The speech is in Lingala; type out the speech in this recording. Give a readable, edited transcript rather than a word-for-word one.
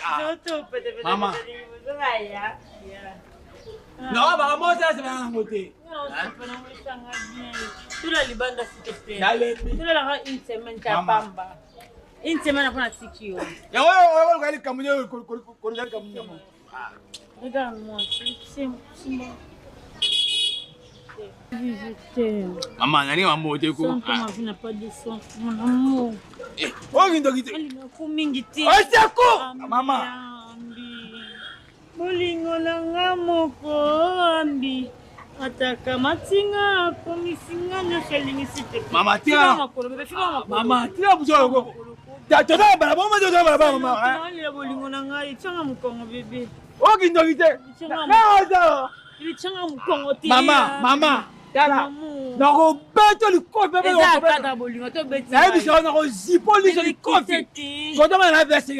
Ah. Mama. Non, ba mo ça c'est yango te. Tula libanda s'il te plaît. Nalembi. Tula la une semaine ta pamba. Une semaine après natiki yo. Yango oyo oluka likambo nde koluka likambo nde. Regarde-moi, c'est moi. Je t'aime. Mama, nani mambo te ko. Sans toi, ma vie n'a pas de sens. Mon amour. Eh, oyo kindoki te. Alingako mingi te. Oseko! Mama. Ambi. Bolingo na nga moko ambi. Ataka matinga akomisi nga nyonso elingisi te. Mama, tika. Makolo, bebe, fika makolo. Mama, tika buzo loko. Ta toza bala boma toza bala bala mama. Nalela bolingo na ngai, tianga mokongo bebe. Oyo kindoki te. Tianga Na bebe, tianga mokongo te. Mama, mama, tala. Maman. Nakobeta likofi bebe. Eza kaka bolingo tobeti. Nayebisa yo nakozipo liso likofi. te. Kotama na veste.